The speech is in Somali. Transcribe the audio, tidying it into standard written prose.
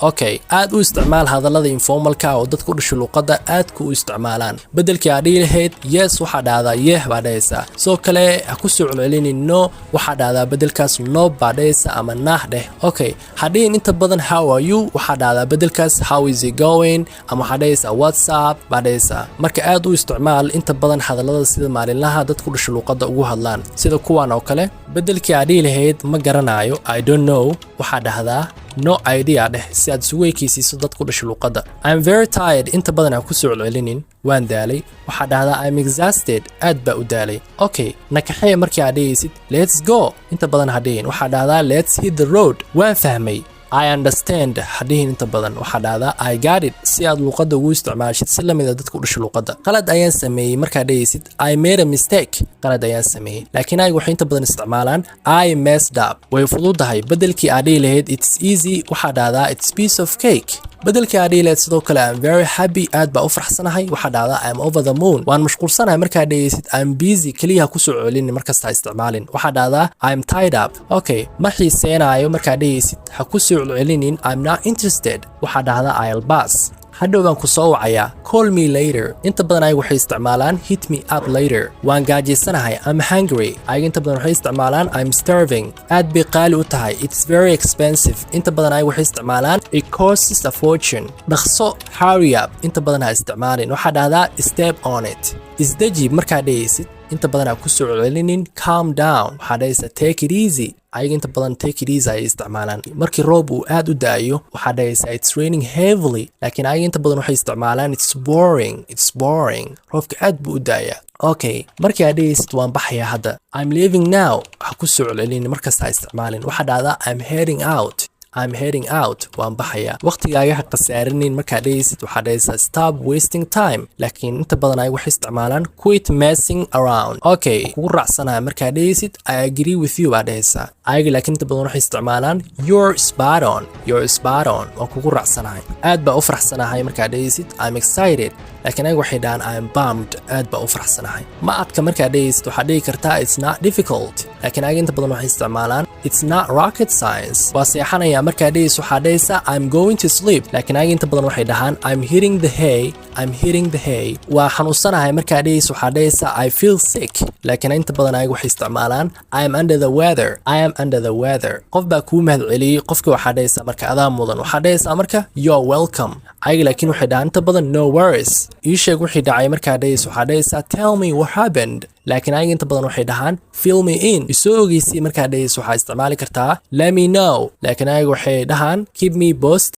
Okay, aad u isticmaal hadallada informalka oo dadku dhasho luqadda aadku u isticmaalaan. Beddelkii aad dhihi lahayd "yes", waxaa dhahdaa "yeah" baa dhahaysaa. Sidoo kale ha ku soo celcelinin "no", waxaa dhahdaa beddelkaas "nope" baa dhahaysa ama "nah" dheh. Okay, ha dhihin inta badan "How are you?" Waxaa dhahdaa beddelkaas "How is it going?" ama waxaa dhahaysaa "What's up" baa dhahaysaa. Marka aad u isticmaal inta badan hadallada sida maalinlaha dadku dhasho luqadda ugu hadlaan, sida kuwan oo kale. Beddelkii aad dhihi lahayd "ma garanayo", "I don't know", waxaa dhahdaa "no idea" dheh, si aad isugu ekeysiiso dadku dhasho luqadda. "I'm very tired" inta badan aan ku soo celcelinin. "Waan daalay", waxaa dhahdaa "I'm exhausted", aad baa u daalay. Okay, "nakaxee" markii aad dhehaysid, "Let's go" inta badan ha dhihin, waxaa dhahdaa "Let's hit the road." "Waan fahmay", "I understand" ha dhihin inta badan, waxaa dhahdaa "I got it", si aad luqadda ugu isticmaashid si lamid a dadka u dhasho luqadda. "Qalad ayaan sameeyey" markaad dhehaysid, "I made a mistake", qalad ayaan sameeyey, laakiin ayaga waxay inta badan isticmaalaan "I messed up". Way fududahay, beddelkii aad dhihi lahayd "It's easy", waxaa dhahdaa "It's piece of cake". Beddelkii aad dhihi lahayd sidoo kale "I'm very happy", aad baa u faraxsanahay, waxaa dhahdaa "I'm over the moon". Waan mashquulsanahay markaad dhehaysid, "I'm busy" keliya ha kusoo celinin, markasta ha isticmaalin, waxaa dhahdaa "I'm tied up". Okay, "ma xiiseenaayo" markaad dhehaysid, ha kusoo celcelinin "I'm not interested", waxaa dhahdaa "I'll pass". Hadhow baan ku soo wacayaa, "Call me later". Inta badan ayaga waxay isticmaalaan "Hit me up later". Waan gaajaysanahay, "I'm hungry". Ayaga inta badan waxay isticmaalaan "I'm starving". Aad bay qaali u tahay, "It's very expensive". Inta badan ayaga waxay isticmaalaan "It costs a fortune". Dhaqso, "Hurry up" inta badan ha isticmaalin, waxaa dhahdaa "Step on it". "Isdeji" markaa dhehaysid, inta badan ha ku soo celcelinin "Calm down", waxaa dhahaysaa "Take it easy". Ayaga inta badan "Take it easy" ayay isticmaalaan. Markii roob uu aad u da'ayo, waxaa dhahaysaa "It's raining heavily", laakiin ayaga inta badan waxay isticmaalaan "It's pouring". It's pouring, roobka aad buu u da'ayaa. Okay, markii aad dhehaysid "waan baxayaa hadda", "I'm leaving now" ha ku soo celcelinin, markasta ha isticmaalin, waxaa dhahdaa "I'm heading out". I'm heading out, waan baxayaa. "Waqtigaaga ha khasaarinin" markaad dhehaysid, waxaa dhahaysaa "Stop wasting time", laakiin inta badan ay waxay isticmaalaan "Quit messing around". Okay, "kugu raacsanaya" markaad dhehaysid, "I agree with you" baa dhahaysaa. Ayaga laakiin inta badan waxay isticmaalaan "You're spot on". You're spot on, waan kugu raacsanahay. "Aad baa u faraxsanahay" markaad dhehaysid, "I'm excited", laakiin ayaga waxay dhahaan "I'm pumped", aad baa u faraxsanahay. "Ma adka" markaad dhehaysid, waxaad dhihi kartaa "It's not difficult", laakiin ayaga inta badan waxay isticmaalaan "It's not rocket science". "Waa seexanaya" markaad dhehaysid, waxaad dhahaysaa "I'm going to sleep", laakiin ayaga inta badan waxay dhahaan "I'm hitting the hay". I'm hitting the hay. "Waa xanuunsanahay" markaad dhehaysid, waxaad dhahaysaa "I feel sick", laakiin inta badan ayaga waxay isticmaalaan "I am under the weather". I am under the weather. Qof baa kuu mahadceliyey, qofkii waxaa dhahaysaa marka "adaa mudan", waxaa dhahaysaa marka "You're welcome". Ayaga laakiin waxay dhahaan inta badan "No worries". "Ii sheeg wixii dhacay" markaad dhahaysid, waxaa dhahaysaa "Tell me what happened", laakiin ayaga inta badan waxay dhahaan "Fill me in". "Isoo ogeysii" markaad dhahaysid, waxaa isticmaali kartaa "Let me know", laakiin ayaga waxay dhahaan "Keep me posted".